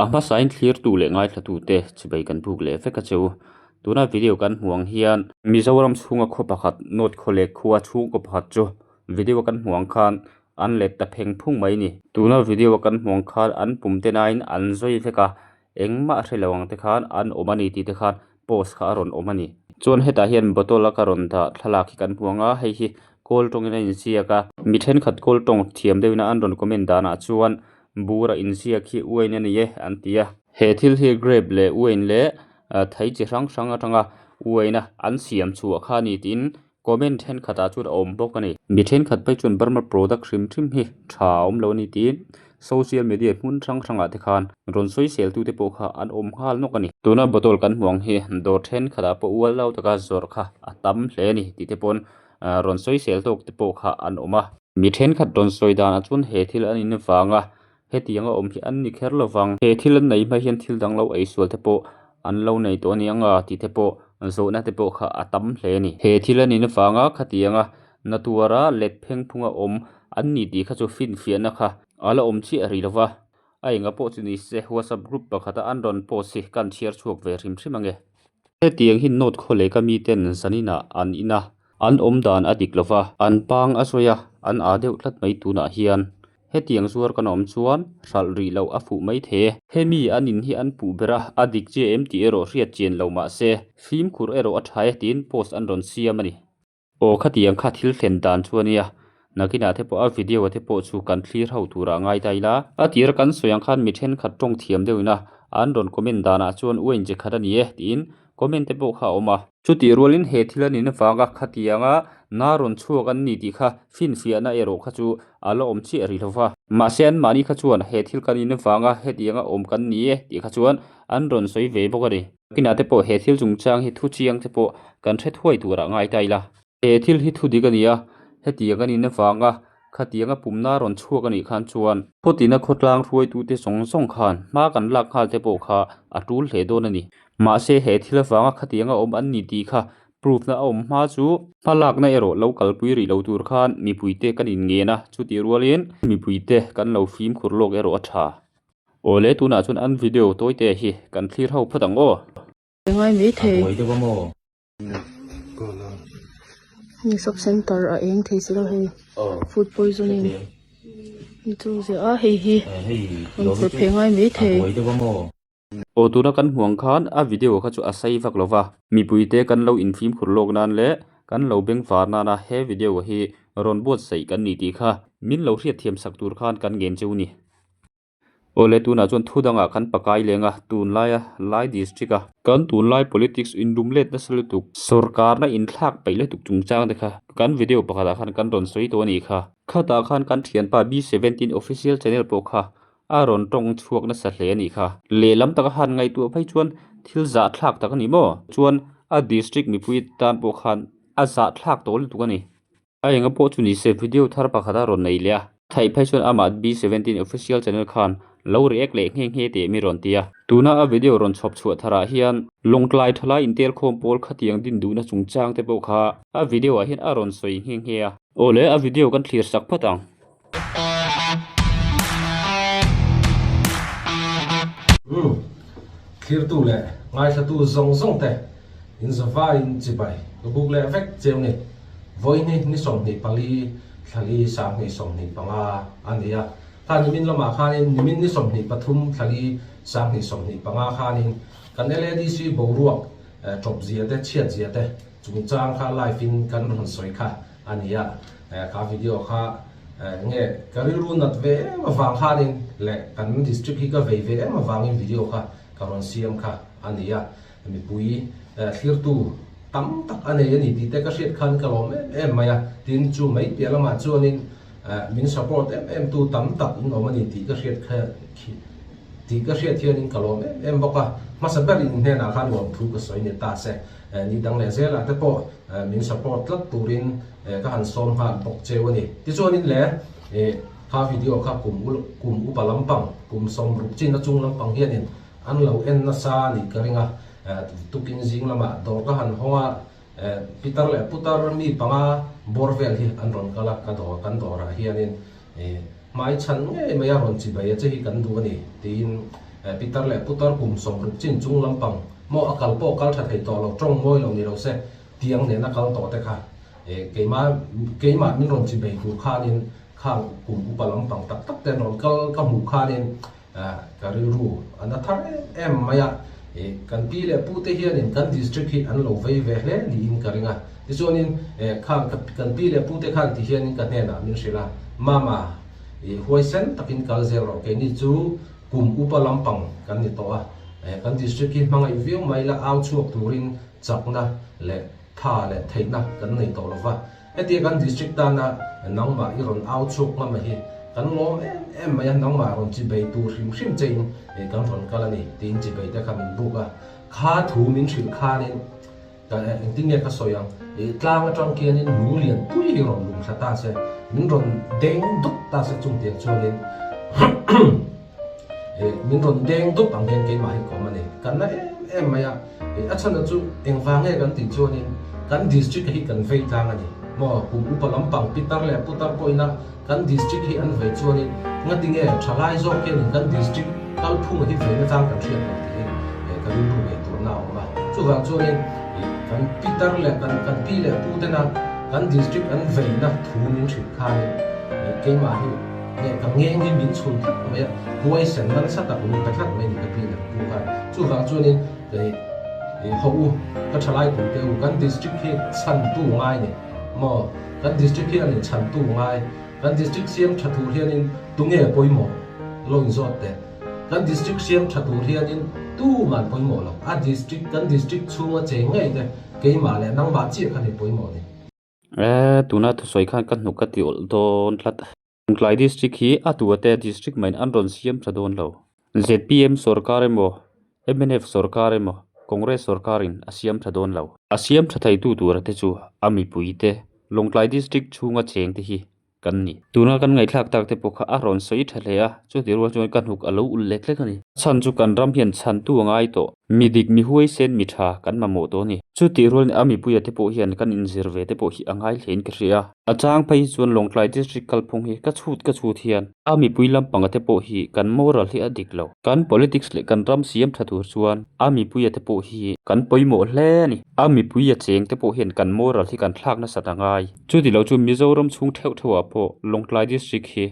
A hmasain thlirtu leh ngaithlatute chibai kan buk leh vek a che u. Tuna video kan hmuh ang hian Mizoram chhunga khaw pakhat North Khawlek khua chhungkaw pakhat chu video kan hmuh ang khan an let ta pheng phung mai a ni. Tuna video kan hmuh ang khan an pum te nain an zawi vek a, engmah hre lo ang te khan an awm a ni tih te khan post kha a rawn awm a ni. Chuan hetah hian bottle a ka rawn dah thlalak hi kan hmu ang a, hei hi kawl tawngin a inziak a, mi thenkhat kawl tawng thiam deuhin an rawn comment danah chuan bur a inziak hi wine a ni e an ti a. He thil hi grape leh wine leh thei chi hrang hrang atanga wine a an siam chhuah kha a ni tiin comment thenkhatah chuan a awm bawk a ni. Mi thenkhat phei chuan Burma product hrim hrim hi tha a awm lo a ni tiin social media hmun hrang hrangah te khan rawn sawisel tute pawh kha an awm nghal nawk a ni. Tuna bottle kan hmuh ang hi dawr thenkhatah pawh ual lo taka zawrh kha a tam hle a ni tih te pawn rawn sawisel tawk te pawh kha an awm a. Mi thenkhat rawn sawi danah chuan he thil an in vanga hetiang a awm hi an ni kher lo vang. He thil an nei hma hian thil dang lo ei sual te pawh an lo nei tawh a ni ang a tih te pawh zawhna te pawh kha a tam hle a ni. He thil an in vanga khatianga na tuara let pheng phunga awm an ni tih kha chu finfiahna kha a la awm chiah rih lo va. A enga pawh chu ni se WhatsApp group pakhata an rawn post hi kan chhiar chhuak ve hrim hrim ang e. Hetiang hi note khawleka miten zaninah an in a, an awm dan a dik lo va, an pang a sawi a, an aa deuh tlat mai tunah hian. Hetiang zuar kan awm chuan hralh rih loh a fuh mai thei e. Hemi an in hi an puh ber a, a dik chiah em tih erawh hriat chian lo mah se, fimkhur erawh a tha e tiin post an rawn siam a ni. Aw khatiang kha thil thlen dan chu a nia, nakinah te pawh a video te pawh chu kan thlir ho turah ngai ta ila. A tir kan sawi ang khan mi thenkhat tawng thiam deuhin a, an rawn comment danah chuan uain che khat a ni e tiin comment te pawh kha a awm a. Chutih rualin he thil a nin avanga khatianga na rawn chhuak an ni tih kha finfiahna erawh kha chu a la awm chiah rih lo va. Mahse anmahni kha chuan he thil kan in avanga hetianga awm kan ni e tih kha chuan an rawn sawi ve bawk a ni. Kinah te pawh he thil chungchang hi thu chiang te pawh kan hre thuai turah ngai ta ila. He thil hi thu dik a ni a, hetiang a nin avanga khatianga pumna rawn chhuak a nih khan chuan khawtina khawtlang hruaitute zawng zawng khan hma kan lak nghal te pawh kha a tul hle dawn a ni. Mahse he thil avanga khatianga awm an ni tih kha proof na a awm hma chu hma lakna erawh lo kalpui rih lo tur khan mipuite kan inngen a, chutih rualin mipuite kan lo fimkhur lawk erawh a tha. Awle tunah chuan an video tawite hi kan thlir ho phawt ang aw. Ngai mai thei. Hei sub center a eng thei si lo hei food poisoning ni chu ziah a hei hi rawn phawrh phei ngai mai thei. Aw tuna kan hmuh ang khan a video kha chu a sei vak lo va, mipuite kan lo infimkhur lawk nan leh kan lo bengvar nana he video hi rawn buatsaih kan ni tih kha min lo hriatthiam sak tur khan kan ngen cheu ni. Awle tunah chuan thu dangah kan pakai leng a, tunlaia Lai district a. Kan tunlai politics inlum let nasa lutuk, sorkarna inthlak peih lutuk chungchang te kha kan video pakhatah khan kan rawn sawi tawh a nih kha. Khatah khan kan thianpa B seventeen official channel pawh kha a rawn tawng chhuak nasa hle a nih kha. Lehlam taka han ngaihtuah phei chuan thil zahthlak tak a ni maw? Chuan a district mipui tan pawh khan a zahthlak tawh lutuk a ni. A enga pawh chu ni se video thar pakhat a rawn nei leh a, theih phei chuan amah B 17 official channel khan lo react leh nghe nghe teh mi rawn ti a. Tuna a video rawn chhawp chhuah tharah hian Lawngtlai thalai intelkhawm pawl khatiang din duhna chungchang te pawh kha a video ah hian a rawn sawi nghe nghe a. Awle a video kan thlir sak phawt ang. Umm thlirtu leh ngaithlatu zawng zawng te in zavaiin chibai ka buk leh vek cheu ni. Vawihni ni 24 thlali 2025 a ni a, kha nimin lamah khanin nimin ni 23 thlali 2025 khanin kan LADC boruak tawp zia te chhiat zia te chungchang kha live in kan rawn sawi kha a ni a, kha video kha nge ka rilru nat ve em avang khanin leh kan district hi ka vei ve em avangin video kha ka rawn siam kha a ni a. Mipui thlirtu tam tak a nei a ni tih te ka hriat khan ka lawm em em mai a, tin chu mai piah lamah chuanin min support em em tu tam tak in awm a ni tih ka hriat kha tih ka hriat hianin ka lawm em em bawk a, hmasa ber in hnenah khan lawmthu ka sawi ni ta se, ni dang leh zelah te pawh min support tlat turin ka han sawm nghal bawk cheu a ni. Tichuanin le kha video kha kum kum upa lampang kum 60 chin a chung lampang hianin An lo en nasa a nih ka ring a, tukin zing lamah dawr ka han hawng a, pitar leh putar mi panga bawr vel hi an rawn kal a, ka dawr kan dawrah hianin hmai chhan ngei mai a rawn chibai a che hi kan duh a ni tiin Pitar leh putar kum 60 chin chung lampang maw a kal pawh kal tha thei tawh lo tawng mawi lo ni lo se tiang nena kal tawh te kha keimah keimah min rawn chi bei tur khanin khang kum upa lampang tak tak te an rawn kal ka hmuh khanin Ka rilru a na thar em em mai a, kan pi leh pu te hianin kan district hi an lo vei ve hle niin ka ring a. Tichuanin khang kan pi leh pu te khan ti hianin ka hnenah min hrilh a, Mama, i huaisen takin kal zel rawh, keini chu kum upa lampang kan ni tawh a, kan district hi hmangaih viau mai la au chhuak turin chakna leh tha leh theihna kan nei tawh lova, Hetia kan district tana nangmah i rawn au chhuak ngam a hi kan lawm em em mai a, nangmah rawn chibei tur hrim hrim chein kan rawn kal a ni tiin chibei te kha min buk a. Kha thu min hrilh khanin ka engtin nge ka sawi ang, i tlang atang khianin lung lian pui hi rawn lum thla ta se, min rawn deng dup ta se chungtiang chuanin Min rawn deng dup ang hian keimah hi ka awm a ni. Kan na em em mai a, a chhan chu engvang nge kan tih chuanin kan district hi kan vei tlang a ni. Maw kum upa lampang pitar leh putar pawhina kan district hi an vei chuanin ngati nge thalai zawk hianin kan district kalphunga hi veina chang kan hriat lo tih hi ka rilru ngaihtuahna a awm a. Chuvang chuanin kan pitar leh kan kan pi leh pu tena kan district an veina thu min hrilh khanin keimah hi Nge ka ngeng hi min chhun tlat mai a, huaisen nasa tak min pe tlat mai ni ka pi leh pu khan. Chuvang chuanin kei hawh u, ka thalai pui te u, kan district hi chhantu ngai ni maw? Kan district hi a ni chhantu ngai. Kan district siam tha tur hianin tunge pawimawh lo inzawt teh. Kan district siam tha tur hianin tuman pawimawh lo. A district, kan district chhunga cheng ngei te keimah leh nangmah chiah kha ni pawimawh ni. E tuna thusawi khan ka hnuk ka ti awlh dawn tlat. Tlai district hi a tua te district maiin an rawn siam tha dawn lo. Zpm sorkar emaw mnf sorkar emaw Congress sorkarin a siam tha dawn lo. A siam tha theitu tura te chu a mipui te Lawngtlai district chhunga cheng te hi kan ni. Tuna kan ngaihthlak tak te pawh kha a rawn sawi tha hle a, chuti rual chuan ka hnuk a lo ulh lek lek a ni. Chhan chu kan ram hian chhantu a ngai tawh. Mi dik, mi huaisen, mi tha kan mamawh tawh a ni. Chutih rualin a mipuia te pawh hian kan inzir ve te pawh hi a ngai hlein ka hria. A chang phei hi chuan Lawngtlai District kalphung hi ka chhut ka chhut hian a mipui lampanga te pawh hi kan moral hi a dik lo. Kan politics leh kan ram siam tha tur chuan a mipuia te pawh hi kan pawimawh hle a ni. A mipuia cheng te pawh hian kan moral hi kan thlak nasat a ngai. Chuti lo chu Mizoram chhung theuh theuhah pawh Lawngtlai District hi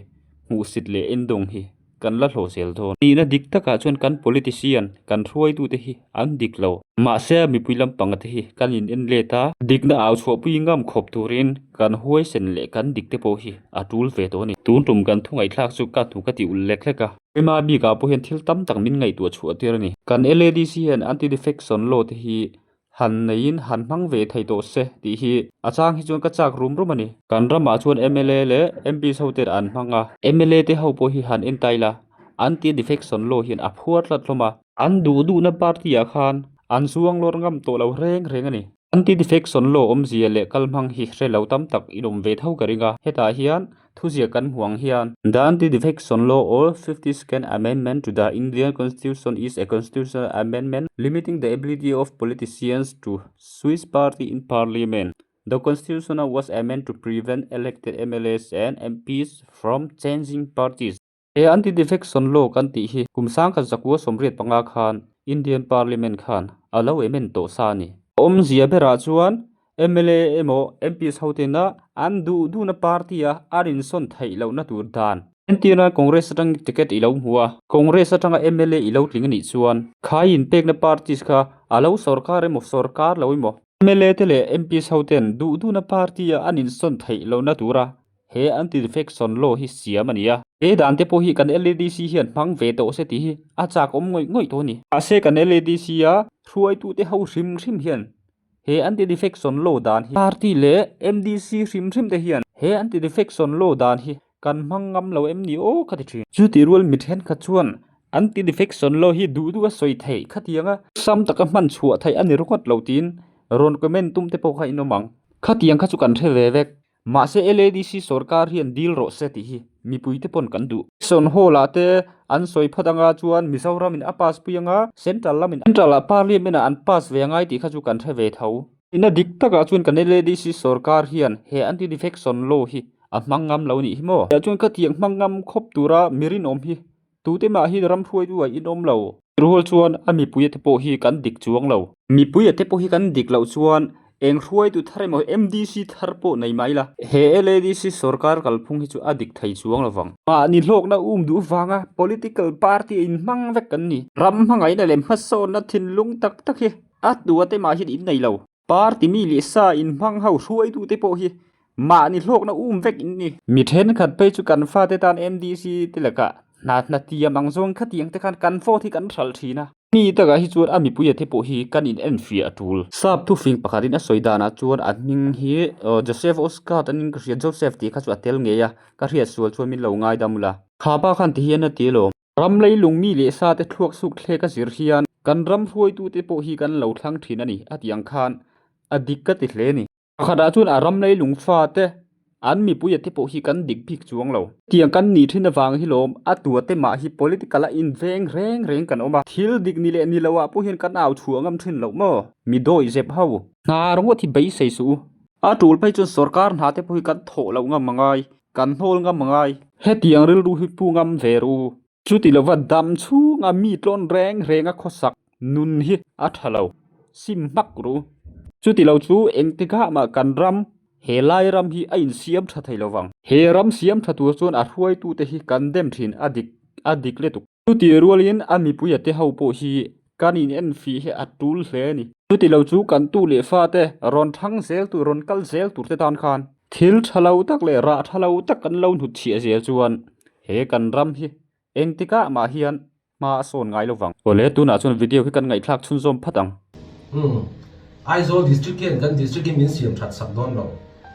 hmuhsit leh endawng hi kan la hlawh zel dawn. Nihna dik takah chuan kan politician, kan hruaitute hi an dik lo. Mahse mipui lampanga te hi kan in en let a, dikna au chhuahpui ngam khawp turin kan huaisen leh kan dik te pawh hi a tul ve tawh a ni. Tun tum kan thu ngaihthlak chu ka hnu ka ti ulh lek lek a. Keimah bikah pawh hian thil tam tak min ngaihtuah chhuah tir a ni. Kan LADC hian anti-defection law te hi Han neiin han hmang ve thei tawh se tih hi a chang hi chuan ka chak rum rum a ni. Kan ramah chuan mla leh MPs ho ten an hmang a. Mla te ho pawh hi han en tail a, anti defection law hian a phuar tlat hlawm a. An duh duhna party ah khan an zuang lawr ngam tawh lo reng reng a ni. Anti defection law awmzia leh kal hmang hi hre lo tam tak in awm ve tho ka ring a. Hetah hian Thuziah kan hmuh ang hian The Anti-Defection Law or 52nd Amendment to the Indian Constitution is a constitutional amendment limiting the ability of politicians to switch party in parliament. The constitution was amended to prevent elected MLAs and MPs from changing parties. He Anti-Defection Law kan tih hi kum 1985 khan Indian Parliament khan a lo amend tawh sa a ni. A awmzia berah chuan mla emaw MPs hotena an duh duhna party-a an insawn theih lohna tur dan. Entirna Congress atang ticket i lo hmu a, Congress atanga mla i lo tling a nih chuan khai inpekna parties kha a lo sorkar emaw sorkar lo emaw mla te leh MPs hoten duh duhna party-a an insawn theih lohna tura He anti-defection law hi siam a ni a. He dan te pawh hi kan LADC hian hmang ve tawh se tih hi a chak awm ngawih ngawih tawh a ni. Mahse kan LADC a hruaitute ho hrim hrim hian he anti-defection law dan hi party leh MDC hrim hrim te hian he anti-defection law dan hi kan hmang ngam lo em ni aw ka ti thin. Chuti rual mi thenkhat chuan anti-defection law hi duh duh a sawi theih khatianga sam taka hman chhuah theih a ni ringawt lo tiin rawn comment tum te pawh kha in awm ang. Khatiang kha chu kan hre ve vek. Mahse LADC sorkar hian deal rawh se tih hi mipui te pawn kan duh. Sawn hall ah te an sawi phawt anga chuan Mizoram in a pass pui anga Central lam in Central ah Parliament ah an pass ve angai tih kha chu kan hre ve tho. Ina dik tak ah chuan kan LADC sorkar hian he anti defection law hi a hmang ngam lo nih hi maw. Tiah chuan ka tiang hmang ngam khawp tura mi rinawm hi. Tute mah hi ram hruaitu ah in awm lo. Rual chuan a mipuia te pawh hi kan dik chuang lo. Mipuia te pawh hi kan dik loh chuan eng hruaitu thar emaw MDC thar pawh nei mai la. He LADC sorkar kalphung hi chu a dik thei chuang lo vang. Mahni hlawkna um duh vanga political party a inhmang vek kan ni. Ram hmangaihna leh hmasawnna thinlung tak tak hi a tua te mah hian in nei lo. Party mi leh sa inhmang ho hruaitu te pawh hi mahni hlawkna um vek in ni. Mi thenkhat phei chu kan fate tan MDC te lakah hna hna tiam ang zawng khatiang te khan kan vote hi kan hralh thin a. Mi takah hi chuan a mipuia te pawh hi kan in enfiah a tul. Sap thufing pakhatin a sawi danah chuan a hming hi Joseph Oscar tanin ka hria Joseph tih kha chu a tel ngei a, ka hriat sual chuan min lo ngaidam ula. Kha pa khan ti hian a ti alawm. Ram leilung mi leh sa te thluak suk thlek a zir hian kan ram hruaitute pawh hi kan lo thlang thin a ni a tih ang khan a dik ka ti hle a ni. Pakhatah chuan a ram leilung fa te an mipuia te pawh hi kan dik bik chuang lo. Tiang kan nih thin avang hi lawm a tua te mah hi political a inveng reng reng kan awm a. Thil dik ni leh ni loah pawh hian kan au chhuah ngam thin loh maw? Mi dawih zep ho. Hna ringawt hi beisei suh u. A tul phei chuan sorkar hna te pawh hi kan thawh loh ngam a ngai. Kan hnawl ngam a ngai. Hetiang rilru hi pu ngam ve ru. Chuti lova dam chhunga mi tlawn reng renga khawsak nun hi a tha lo. Sim hmak ru. Chuti lo chu engtikah mah kan ram, he lai ram hi a insiam tha thei lovang. He ram siam tha tur chuan a hruaitute hi kan dem thin a dik a dik lutuk. Chuti rualin a mipuia te ho pawh hi kan in enfih hi a tul hle a ni. Chuti lo chu kan tu leh fate rawn thang zel tur, rawn kal zel tur te tan khan thil tha lo tak leh rah tha lo tak kan lo hnut chhiah zel chuan he kan ram hi engtikah mah hian hma a sawn ngai lo vang. Awle, tunah chuan video hi kan ngaihthlak chhunzawm phat ang. Umm. Aizawl District hian kan District hi min siam that sak dawn lo.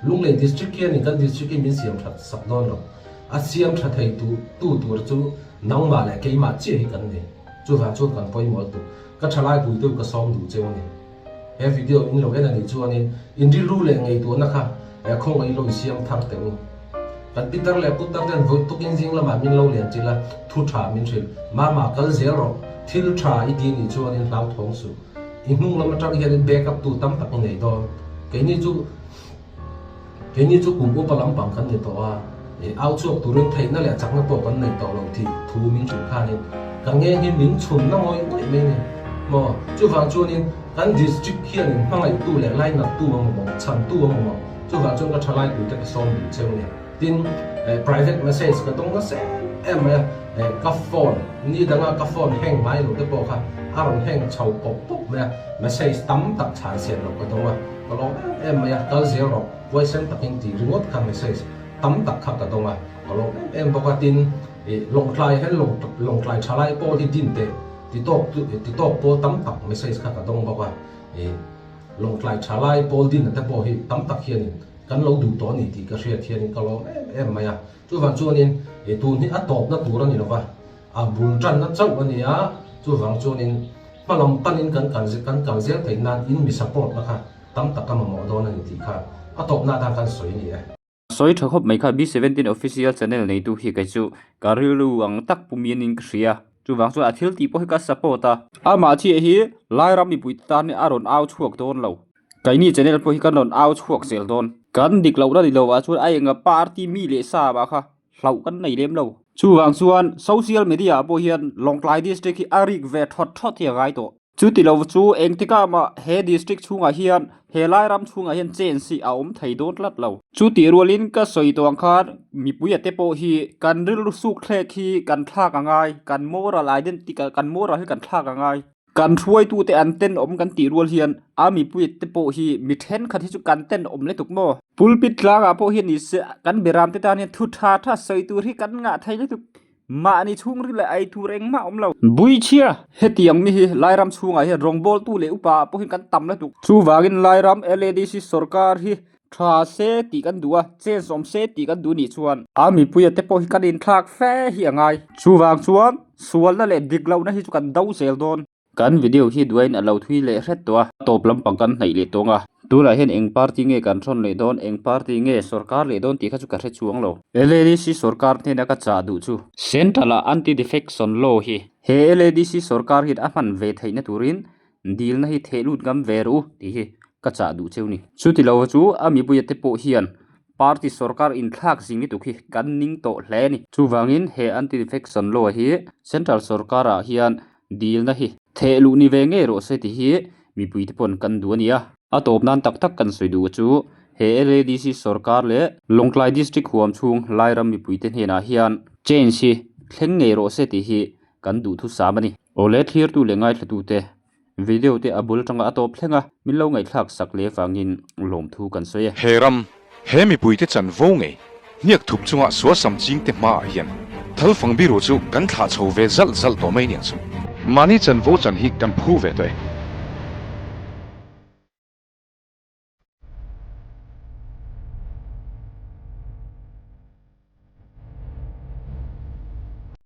Lunglei District hianin kan District hi min siam that sak dawn lo. A siam tha thei tu tu tur chu nangmah leh keimah chiah hi kan ni. Chuvang chuan kan pawimawh tuk. Ka thalai pui deuh ka sawm duh cheu a ni. He video in lo en a nih chuanin in rilru leh ngaihtuahna kha khawngaih lo i siam thar teh u. Kan pitar leh putar ten vawi tukin zing lamah min lo lian chilh a, thu tha min hrilh. Mama kal zel rawh. Thil tha i ti nih chuanin hlauthawng suh. I hnung lam atang hianin back up tu tam tak i nei dawn. Keini chu keini chu kum upa lampang kan ni tawh a, i au chhuak turin theihna leh chakna pawh kan nei tawh lo tih thu min hrilh khanin ka nge hi min chhunna ngawih ngawih mai ni maw. Chuvang chuanin kan district hianin hmangaihtu leh lainattu a mamawh, chhantu a mamawh. Chuvang chuan ka thalai puite ka sawm duh cheu ni. Tin, private message ka dawng nasa em em mai a, ka phone ni danga ka phone hang ngai lo te pawh kha a rawn hang chho pawp pawp mai a, message tam tak chhan sian loh ka dawng a, ka lawm em em mai a, kal zel rawh, huaisen takin tih ringawt kha message tam tak kha ka dawng a, ka lawm em em bawk a, tin, Lawngtlai hian Lawngtlai thalai pawl hi din teh ti tawk ti tawk pawl tam tak message kha ka dawng bawk a, Lawngtlai thalai pawl din te pawh hi tam tak hianin Kan lo duh tawh a ni tih ka hriat hianin ka lawm em em mai a. Chuvang chuanin i tun hi a tawpna tur a ni lova, a bul tanna chauh a ni a, chuvang chuanin hma lam panin kan kal kan kal zel theih nan in mi support na kha tam tak ka mamawh dawn a ni tih kha a tawpna atan kan sawi a ni e. Sawi tha khawp mai kha B 17 official channel neitu hi kei chu ka rilru ang tak pu mianin ka hria. Chuvang chuan a thil tih pawh hi ka support a. Amah chiah hi Lairam mipui te tan hi a rawn au chhuak dawn lo. Keini channel pawh hi kan rawn au chhuak zel dawn. Kan dik lohna ni lovah chuan a enga party mi leh sa mah kha hlauh kan nei lem lo. Chuvang chuan social media ah pawh hian Lawngtlai district hi a rik ve thawt thawt hi a ngai tawh. Chuti lo chu engtikah mah he district chhungah hian he lai ram chhungah hian change hi a awm thei dawn tlat lo. Chutih rualin ka sawi tawh ang khan mipuia te pawh hi kan rilru suk thlek hi kan thlak a ngai, kan moral identity kan moral hi kan thlak a ngai. Kan hruaitute an tenawm kan tih rual hian a mipuite te pawh hi mi thenkhat hi chu kan tenawm lutuk maw? Pulpit tlangah pawh hian ni se kan beramte tan hian thu tha tha sawi tur hi kan ngah thei lutuk. Mahni chhungril leh ei tur engmah a awm lo. Buichhia, hetiang mi hi Lairam chhungah hian rawngbawltu leh upa ah pawh hian kan tam lutuk. Chuvangin Lairam LADC sorkar hi Tha se tih kan duh a, change awm se tih kan duh nih chuan a mipuia te pawh hi kan inthlak fe hi a ngai. Chuvang chuan sualna leh dik lohna hi chu kan do zel dawn. Kan video hi duain a lo thui leh hret tawh a, tawp lampang kan hnaih leh tawng a. Tunah hian eng party nge kan thawn leh dawn, eng party nge sorkar leh dawn tih kha chu ka hre chuang lo. LADC sorkar hnena ka chah duh chu. Central-a anti-defection law hi he LADC sorkar hian a hman ve theihna turin Dilna hi theh lut ngam ve rawh u tih hi ka chah duh cheu ni. Chuti lo chu a mipuia te pawh hian Party sorkar inthlak zing lutuk hi kan ning tawh hle a ni. Chuvangin he anti-defection law hi Central sorkarah hian dilna hi theh luh ni ve ngei rawh se tih hi mipuite pawn kan duh a ni a. A tawp nan tak tak kan sawi duh chu he LADC sorkar leh Lawngtlai District huam chhung Lairam mipuite hnenah hian change hi thleng ngei rawh se tih hi kan duhthusam a ni. Awle thlirtu leh ngaithlatute Video te a bul atanga a tawp thleng a, min lo ngaihthlak sak leh vangin lawmthu kan sawi e. He ram, he mipuite chanvo ngei, hniak thup chunga suasam chingte hmaah hian thalfang biru chu kan thlah chho ve zalh zalh tawh mai nia chu. Mahni chanvo chan hi kan phu ve tawh e.